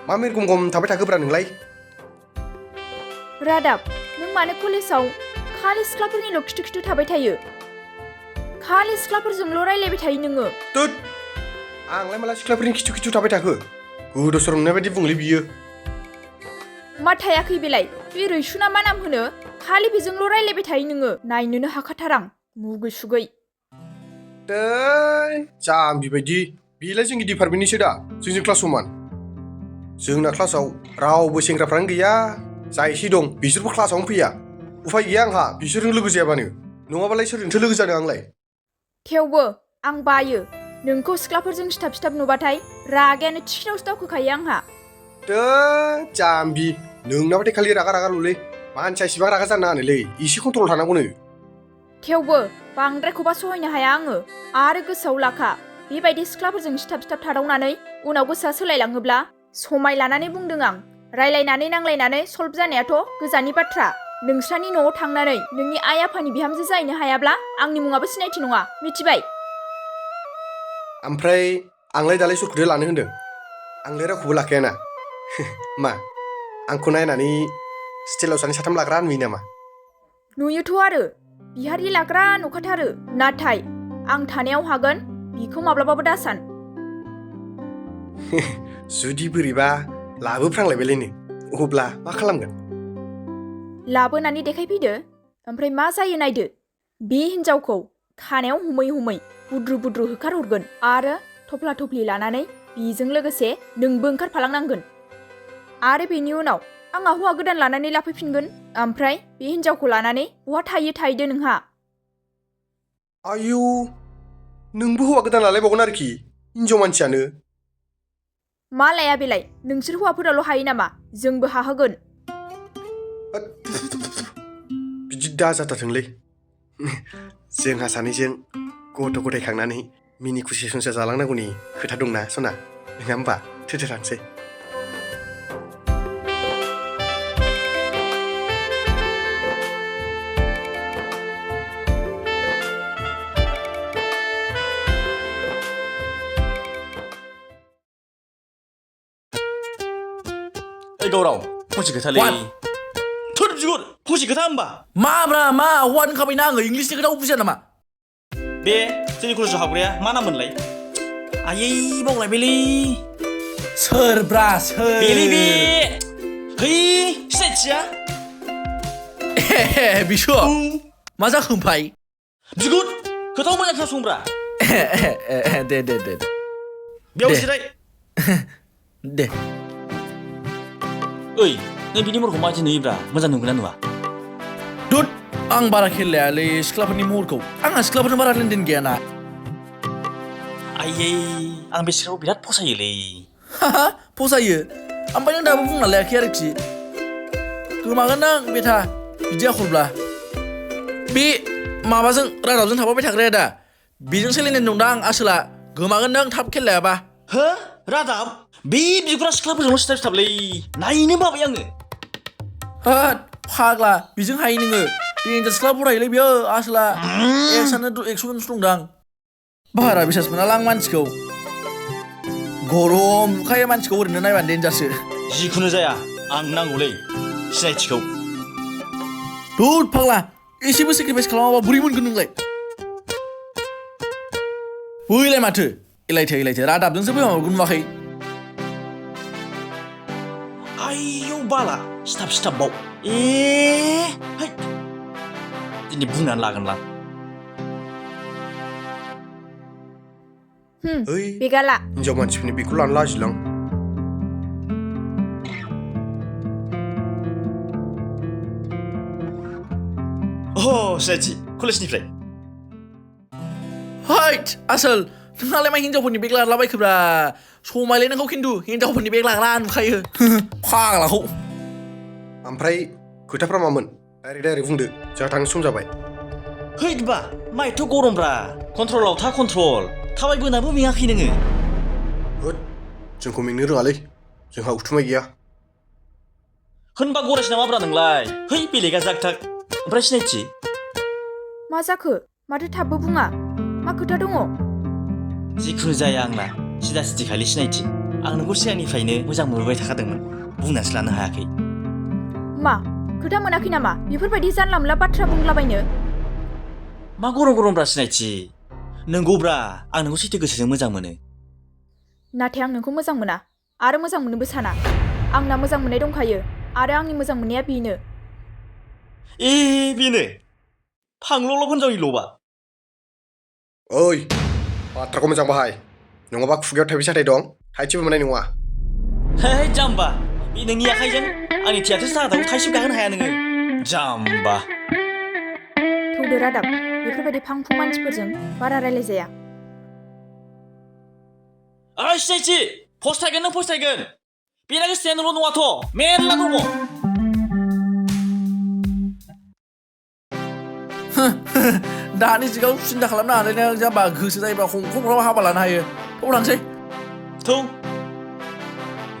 मा मेरगम गम थाबाय थाखोब्रा नोंलाय रादाब नों मानो कलेजाव खालि सिख्लाफोरनिल' खिथु खिथु थाबाय थायो खालि सिख्लाफोरजोंल' रायलायबाय थायो नोङो तुत आंलाय माला सिख्लाफोरनि खिथु खिथु थाबाय थाखो गोदाव सोराव नुनाय बायदि बुंलै बियो मा थायाखै बेलाय बे रैसु ना मा नाम होनो खालि बेजोंल' रायलायबाय थायो नोङो नायनोनो हाखाथारां मुगै सुगै दै जाम्बि बायदि बेलाय जोंनि डिपार्टमेन्टनिसो दा जोंजों क्लास समान जोंना क्लासाव रावबो सेंग्राफ्रानो गैया जाय एसे दं बिसोरबो क्लासावनो फैया उफाय गैया आंहा बिसोरजों लोगो जायाबानो नङाबालाय सोरजोंथो लोगो जानो आंलाय थेवबो आं बायो नोंखौ सिख्लाफोरजों सिथाब सिथाब नुबाथाय रागायानो थिखिनावसो दावखोखायो आंहा दै जाम्बि नोंनाबाथाय खालि रागा रागाल'लै मानसिया इसिबां रागा जानो नाङानोलै एसे कन्ट्रल थानांगौनो थेवबो बांद्रायखौबा सहायनो हाया आङो आरो गोसोआव लाखा बेबायदि सिख्लाफोरजों सिथाब सिथाब थादावनानै उनाव गोसोआ सोलायलाङोब्ला समाय लानानै बुंदों आं रायलायनानै नांलायनानै सल्भ जानायाथ' गोजाननि बाथ्रा नोंस्रानि न'आव थांनानै नोंनि आइ आफानि बिहामजो जाहैनो हायाब्ला आंनि मुङाबो सिनायथि नङा मिथिबाय ओमफ्राय आंलाय दालाय सोरखौथो लानो होनदों आंलाय रावखौबो लाखायाना मा आंखौ नायनानै स्टेलाव सानै साथाम लाग्रा नुयो नामा नुयोथ' आरो बिहारि लाग्रा नुखाथारो नाथाय आं थानायाव हागोन बिखौ माब्लाबाबो दासान जुदि बोरैबा लाबोफ्रांलायबायलायनो अब्ला मा खालामगोन लाबोनानै देखायफैदो ओमफ्राय मा जायो नायदो बे हिन्जावखौ खानायाव हमै हमै बुद्रु बुद्रु होखारहरगोन आरो थफ्ला थफ्लि लानानै बेजों लोगोसे नोंबो ओंखारफालांनांगोन आरो बेनि उनाव आंहा हौवा गोदान लानानै लाफैफिनगोन ओमफ्राय बे हिन्जावखौ लानानै बहा थायो थाहैदो नोंहा आयौ नोंबो हौवा गोदान लालायबावगोन आरोखि हिन्जाव मानसियानो मा लाया बेलाय नोंसोर हौवाफोराल' हायो नामा जोंबो हाहोगोन बिदि दाजाथारथोंलै जोंहा सानैजों गथ' गथाय खांनानै मिनि खुसि संसार जालांनांगौनि खोथा दंना सना नङा होमबा थोथो थांसै गौराव फंसे खोथालै थोद बिगुर फंसे खोथा होमबा माब्रा मा हौवानो खाबायना आङो इंलिसनि खोथाखौ बुजिया नामा बे जोंनि कलेजाव हाबग्राया मा नाम मोनलाय आयै बावलायबायलै सोरब्रा सोर बेलै बे है सिनायथिया बिसु मा जाखो ओमफाय बिगुर खोथाखौ मोजां खोनासंब्रा दे बेयाव जिराय दे ओइ नों बिनि महरखौ माबायदि नुयोब्रा मोजां नुगोना नुवा दुद आं बारा खेल लायालै सिख्लाफोरनि महरखौ आंहा सिख्लाफोरजों बारा लेनदेन गैयाना आयै आं बे सिख्लाखौ बिराद फसायोलै फसायो ओमफ्राय नों दाबो बुंना लायाखै आरोखि गोमागोन नों बेथा बिदि आखलब्ला बे माबाजों रादाबजों थाफाबाय थाग्राया दा बेजोंसो लेनदेन दंदां आसोला गोमागोन नों थाब खेल लायाबा हो रादाब बे बिगुरा सिख्लाफोरजोंल' सिथाब सिथाबलै नायनो बाबाय आङो होद फाग्ला बेजों हायो नोङो देन्जार सिख्ला फरायोलै बियो आसोला एक्सआनो 100 जनसो दंदां बारा बिसास मोनालां आं मानसिखौ गरम नुखायो मानसिखौ ओरैनो नायबानो देन्जारसो जिखुनु जाया आं नांगौलै सिनायथिखौ दुद फाग्ला एसेबो सेक्रिफाइस खालामाबा बोरै मोनगोन नोंलाय बैलाय माथो एलायथो रादाबजोंसो बै माबाखौ नुवाखै आयौ बाला सिथाब सिथाबबाव है दिनै बुंनानै लागोनलां बेगाला हिन्जाव मानसिफोरनि बेखौ लानो लाजिलां सिनायथि कलेजनिफ्राय हैट आसोल नोंहालाय मा हिन्जावफोरनि बेग लालाबायखोब्रा समायलाय नोंखौ खिन्थु हिन्जावफोरनि बेग लाग्रा नुखायो फाग्लाखौ ओमफ्राय खोथाफ्रा मामोन डाइरेक्ट बुंदो जोंहा थांनो सम जाबाय हैदबा मा एथ' गरमब्रा कन्ट्रलाव था कन्ट्रल थाबायबोनाबो मेङाखै नोङो होद जोंखौ मेंनो रोङालै जोंहा उथुमाय गैया होनबा गरायसो नामाब्रा नोंलाय है बेलेगा जागथाग ओमफ्राय सिनायथि मा जाखो माथो थाबबो बुङा मा खोथा दङ जिखुनु जाया आंना सिदा सिदि खालि सिनायथि आं नोंखौ सिगांनिफ्रायनो मोजां मोनबोबाय थाखादोंमोन बुंनानैसो लानो हायाखै मा खोथा मोनाखै नामा बेफोरबायदि जानला मोनला बाथ्रा बुंलाबायनो मा गरम सिनायथि नंगौब्रा आं नोंखौ सैथो गोसोजों मोजां मोनो नाथाय आं नोंखौ मोजां मोना आरो मोजां मोननोबो साना आंना मोजां मोननाय दंखायो आरो आंनि मोजां मोननाया बेनो बेनो फांल'ल' हिनजावनिल'बा ओइ बाथ्राखौ मोजां बाहाय नङाबा खुगायाव थाइबै साथाय दं थाइसेबो मोननाय नङा है जाम्बा बे नोंनि आखाइजों आंनि थियाथार साहादाखौ थाइसेबो गाहोनो हाया नोङो जाम्बा थौदो रादाब बेफोरबायदि फांफुं मानसिफोरजों बारा रायलायजाया ओइ सिनायथि फस्थायगोन नों फस्थायगोन बेना गोसोआ नोंल' नङाथ' मेरला दङ दानि जुगाव सिन्था खालामनो हालायनाया जाबा गोसो जायोबा हंखंफ्राव हाबा लानो हायो थौ थांसै थौ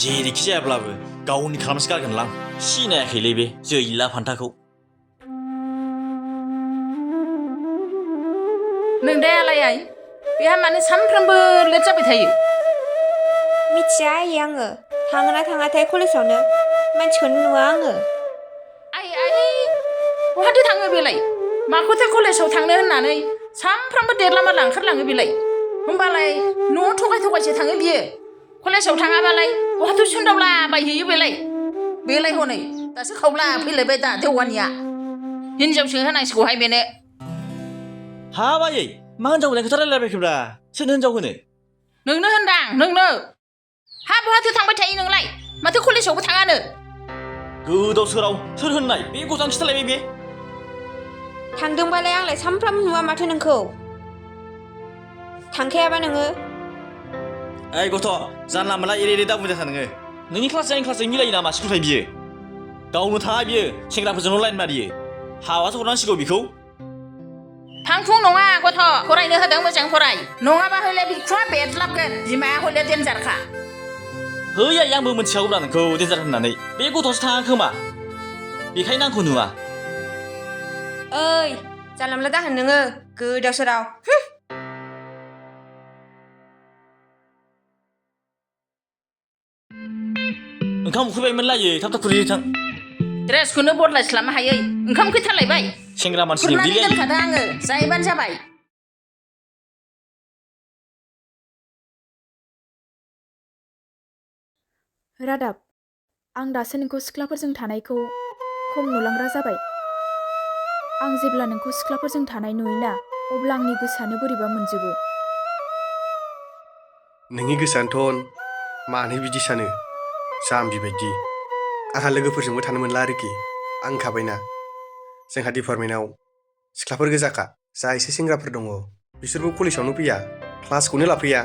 जेरैखि जायाब्लाबो गावनि खालामसो गारगोनलां सिनायाखैलै बे जैला फान्थाखौ नोंदायालाय बेहा मानो सानफ्रामबो लेट जाबाय थायो मिथिया आइ आङो थाङोना थाङाथाय कलेजावनो मानसिखौनो नुवा आङो आइ बहाथो थाङो बेलाय माखौथो कलेजाव थांनो होननानै सानफ्रामबो देरला माला ओंखारलाङो बेलाय होमबालाय न'आव थगायसो थाङो बियो कलेजाव थाङाबालाय बहाथो सुन्दावला बायहैयो बेलाय हनै दासो खावला फैलायबाय दा देवानिया हिनजावसो होनांसिगौहाय बेनो हाब आयै मा हिनजाव होननाय खोथा रायलायबायखोब्रा सोरनो हिनजाव होनो नोंनो होनदां नोंनो हा बहाथो थांबाय थायो नोंलाय माथो कलेजावबो थाङानो गोदाव सोराव सोर होननाय बे गजां खिथालायबाय बे थांदोंबालाय आंलाय सानफ्रामबो नुवा माथो नोंखौ थांखायाबा नोङो ओइ गथ' जानला मोनला एरे दा बुंजाखा नोङो नोंनि क्लासजों आंनि क्लासजों मिलायो नामा स्कुलनिफ्राय बियो गावनो थाङा बियो सेंग्राफोरजोंल' लाइन मारियो हाबासो हरनांसिगौ बिखौ फांफुं नङा गथ' फरायनो होदों मोजां फराय नङाबा हयले बिखुङा बेदलाबगोन बिमाया हयले देन्जारखा है आइ आंबो मिथिखागौब्रा नोंखौ देन्जार होननानै बे गथ'आसो थाङा खोमा बेखायनो आंखौ नुवा ओइ जानला मोनला दाहोन नोङो गोदाव सोराव ओंखाम उखैबायमोन लायो थाब खुरैदो थां ड्रेसखौनो बदलायस्लाबनो हायै ओंखाम खैथालायबाय सेंग्रा मानसिनि खुरनानै उदैलै दोनखादों आङो जाहैबानो जाबाय रादाब आं दासो नोंखौ सिख्लाफोरजों थानायखौ खम नुलांग्रा जाबाय आं जेब्ला नोंखौ सिख्लाफोरजों थानाय नुयोना अब्ला आंनि गोसोआनो बोरैबा मोनजोबो नोंनि गोसोआनोथ' मानो बिदि सानो जाम्बि बायदि आंहा लोगोफोरजोंबो थानो मोनला आरोखि आं होनखाबायना जोंहा डिपार्टमेन्टआव सिख्लाफोर गोजाखा जा एसे सेंग्राफोर दङ बिसोरबो कलेजावनो फैया क्लासखौनो लाफैया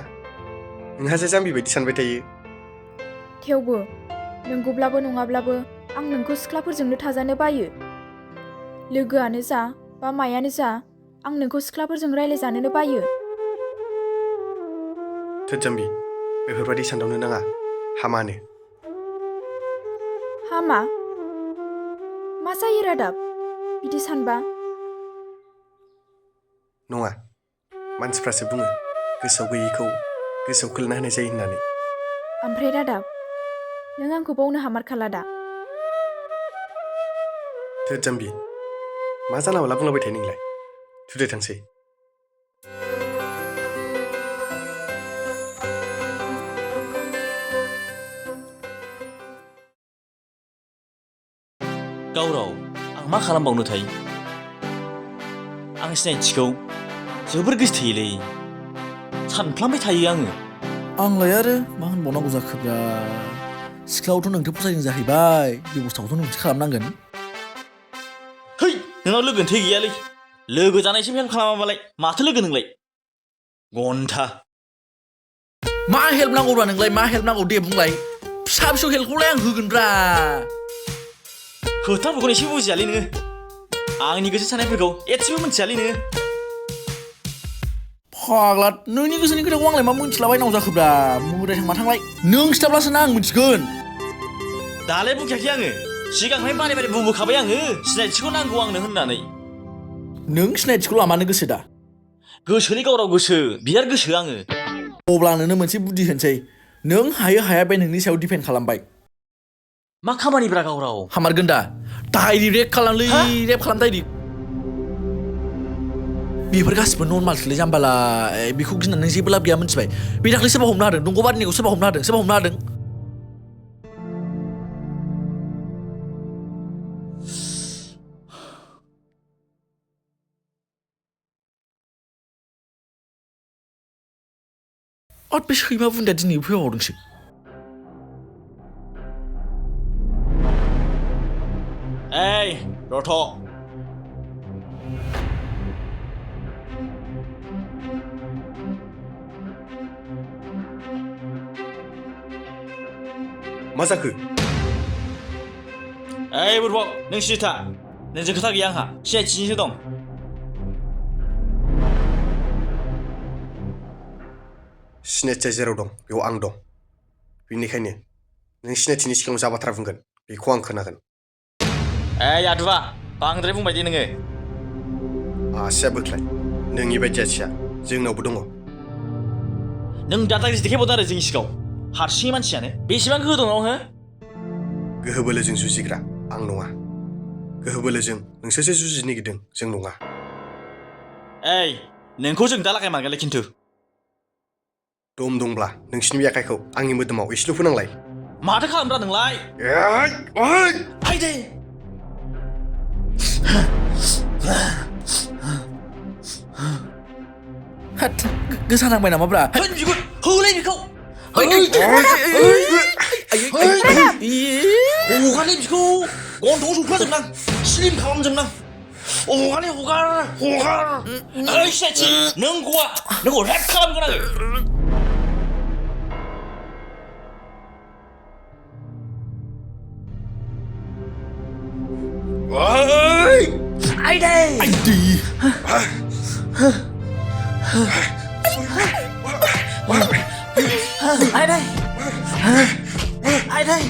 नोंहासो जाम्बि बायदि सानबाय थायो थेवबो नंगौब्लाबो नङाब्लाबो आं नोंखौ सिख्लाफोरजोंनो थाजानो बायो लोगोआनो जा बा मायानो जा आं नोंखौ सिख्लाफोरजों रायलायजानोनो बायो थोद जाम्बि बेफोरबायदि सानदावनो नाङा हामानो हामा मा जायो रादाब बिदि सानबा नङा मानसिफ्रासो बुङो गोसोआव गैयैखौ गोसोआव खोलैना होनाय जायो होननानै ओमफ्राय रादाब नों आंखौ बावनो हामारखाला दा थोद जाम्बि मा जानला मोनला बुंलाबाय थायो नोंलाय थुदो थांसै गावराव आं मा खालामबावनो थायो आं सिनायथिखौ जोबोर गोसोथोयोलै सानफ्लांबाय थायो आङो आंलाय आरो मा होनबावनांगौ जाखोब्रा सिख्लायावथ' नोंथो फसायदों जाहैबाय बेबस्थाखौथ' नोंसो खालामनांगोन है नोंनाव लोगोन्थै गैयालै लोगो जानायसिम हेल्प खालामाबालाय माथो लोगो नोंलाय घन्टा मा हेल्प नांगौब्रा नोंलाय मा हेल्प नांगौ दे बुंलाय फिसा फिसौ हेल्पखौलाय आं होगोनब्रा खोथाफोरखौ एसे बुजियालै नोङो आंनि गोसो साननायफोरखौ एसेबो मिथियालै नोङो फाग्ला नोंनि गोसोनि खोथाखौ आंलाय मा मिथिलाबायनांगौ जाखोब्रा मोदाय थांबा थांलाय नों खिथाब्लासो ना आं मिथिगोन दालाय बुंखायाखै आङो सिगांहाय बारे बारे बुंबोखाबाय आङो सिनायथिखौ नांगौ आंनो होननानै नों सिनायथिखौ लामानो गोसो दा गोसोलै गावराव गोसो बिराद गोसो आङो अब्ला नोंनो मोनसे बुद्धि होनसै नों हायो हाया बे नोंनि सायाव डिपेन्ड खालामबाय मा खामानिब्रा गावराव हामारगोन दा दायरि रेप खालामलै हा? रेप खालाम दायरि बेफोर गासिबो नर्मालसोलै जाम्बाला बेखौ गिनानै नों जेबो लाब गैया मिथिबाय बे दाख्लै सोरबा हमनो हादों दंग' बारिनिखौ सोरबा हमनो हादों बे सैमा बुन्दाया दिनै फैबावदोंसो ओइ रथ' मा जाखो ओइ बुरबक नों सिथा नोंजों खोथा गैया आंहा सिनायथिनिसो दं सिनायथिया जेराव दं बेयाव आं दं बेनिखायनो नों सिनायथिनि सिगाङाव जा बाथ्रा बुंगोन बेखौ आं खोनागोन ओइ आदुवा बांद्राय बुंबाय दे नोङो आसिया बोख्लाय नोंनि बायदि आसिया जोंनावबो दङ नों दादागिरि देखायबावदों आरो जोंनि सिगाङाव हारसिङै मानसियानो बेसेबां गोहो दं नोंनाव हो गोहो बोलोजों जुजिग्रा आं नङा गोहो बोलोजों नोंसोरसो जुजिनो नागिरदों जों नङा ओइ नोंखौ जों दा लागायमारगोनलै खिन्थु दम दंब्ला नोंसिनि बे आखाइखौ आंनि मोदोमाव एसेल' फोनांलाय माथो खालामब्रा नोंलाय आइ दे गोसा नांबाय नामाब्रा होन बिगुर होलै बेखौ हगारलै बिखौ गन्थंआव सौफ्लाजोबनां स्लिम खालामजोबनां हगारलै हगार ओइ सिनायथि नों गवा नोंखौ रेप खालामगोन आङो आइदै आइदै आइदै आइदै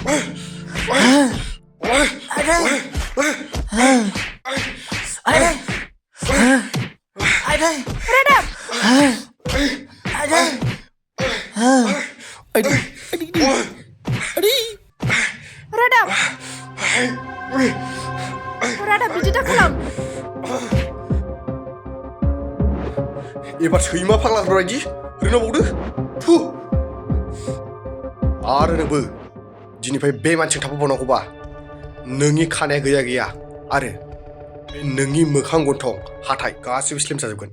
आइदै आइदै रादाब आइदै रादाब रादाब बिदि दा खालाम एबार सैमा फाग्लाफोर बायदि रोंनाबावदो थु आरो नोंबो दिनैफ्राय बे मानसिजों थाफाबावनांगौबा नोंनि खानाया गैया आरो बे नोंनि मोखां गन्थं हाथाय गासैबो स्लिम जाजोबगोन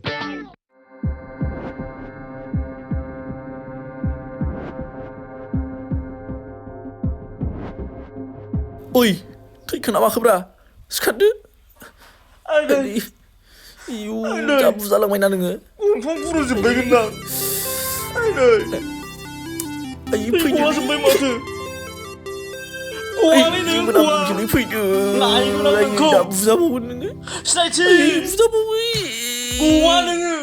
ओइ थैखोना माखोब्रा सिखारदो आइदै इयु जा बुजालांबायना नोङो गन्थं गुरुजोब्बाय गोनदां आइदै आइ गवा जोब्बाय माथो मोनामजोंनो फैदो नायगोन आं नोंखौ दा बुजाबावगोन नोङो सिनायथि बुजाबावै गवा नोङो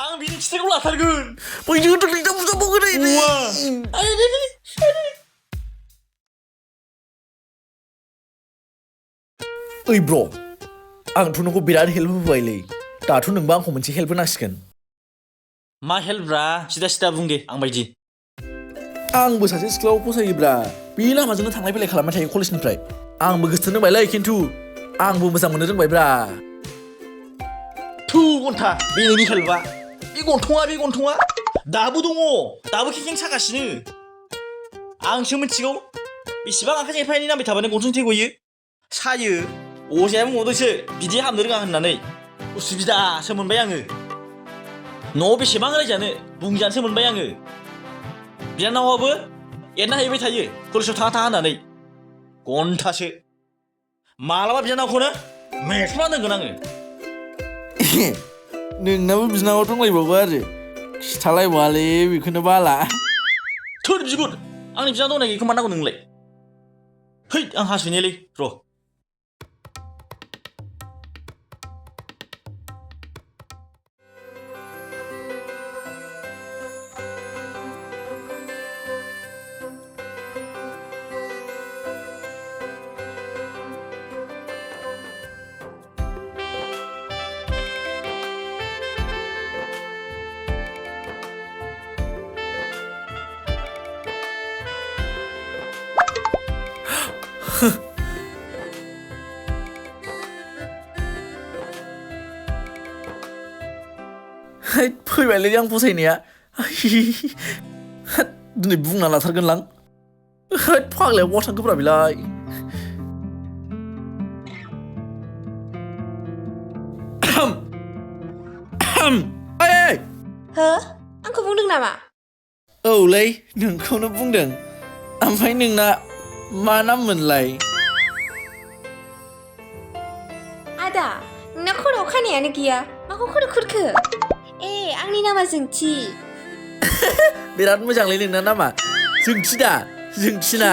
आं बिनि खिथायखौ लाथारगोन फैदो होनदोंलै दा बुजाबावगोन गवा आइदै ओइ ब्र आंथ' नोंखौ बिराद हेल्प होबायलै दाथ' नोंबो आंखौ मोनसे हेल्प होनांसिगोन मा हेल्पब्रा सिदा बुं दे आं बायदि आंबो सासे सिख्लाखौ फसायोब्रा बे लामाजोंनो थांलाय फैलाय खालामबाय थायो कलेजनिफ्राय आंबो गोसथोन रोंबायलै खिन्थु आंबो मोजां मोननो रोंबायब्रा थु गन्था बे नोंनि हेल्पआ बे गन्थङा दाबो दङ दाबो खेखें सागासिनो आंसो मिथिगौ बेसेबां आखाइ एफा एनै नांबाय थाबानो गन्थं थै गयो सायो अजाया बुंबावदोंसो बिदि हामनो रोङा होननानै उसुबिदासो मोनबाय आङो न'आव बेसेबां रायजानो बुंजानोसो मोनबाय आङो बिनानावाबो एरना हैबाय थायो कलेजाव थाङा होननानै घन्टासो मालाबा बिनानावखौनो मेख्ला दोनगोन आङो नोंनाबो बिनानाव दंलायबावो आरो खिथालायबावालै बेखौनो बाला थोर बिगुर आंनि बिनानाव दंना गैयैखौ मा नांगौ नोंलाय है आं हासुनिलै र' फैबायलै आं फसायनाया दिनै बुंना लाथारगोनलां फाग्लाया बहा थांखोब्रा बेलाय ओइ हो आंखौ बुंदों नामा औलै नोंखौनो बुंदों ओमफ्राय नोंना मा नाम मोनलाय आदा नोंना खर'आव खानायानो गैया माखौ खर' खुरखो ए आंनि नामा जोंथि बिराद मोजांलै नोंना नामा जोंथि दा जोंथिना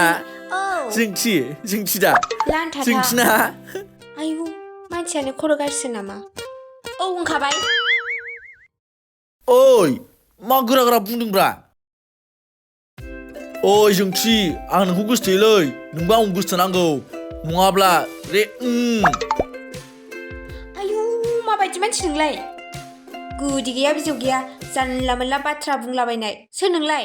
औ जोंथि दा लान्थाथा जोंथिना आयु मानसियानो खर' गाज्रिसो नामा औ होनखाबाय ओइ मा गोरा गोरा बुंदोंब्रा ओइ जोंथि आं नोंखौ गोसोथोयोलै नोंबो आंखौ गोसोथोनांगौ नङाब्ला रे आयु माबायदि मानसि नोंलाय गुदि गैया बिजौ गैया जानला मोनला बाथ्रा बुंलाबायनाय सोर नोंलाय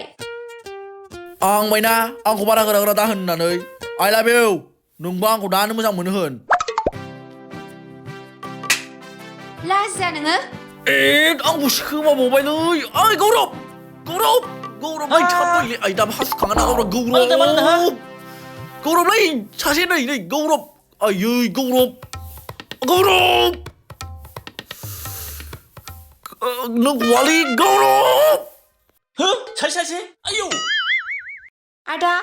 आं बायना आंखौ बारा गोरा गोरा दाहोन होननानै आइ लाभ इउ नोंबो आंखौ दानो मोजां मोनो होन लाजिया नोङो आंबो सोमाबावबायलै ओइ गौरब नै थाबैलै आइ दाबो हासुखाङा ना गौरब गौरबलै सासे नै गौरब आयै गौरब नों हवालै गौरब हो सासे आयौ आदा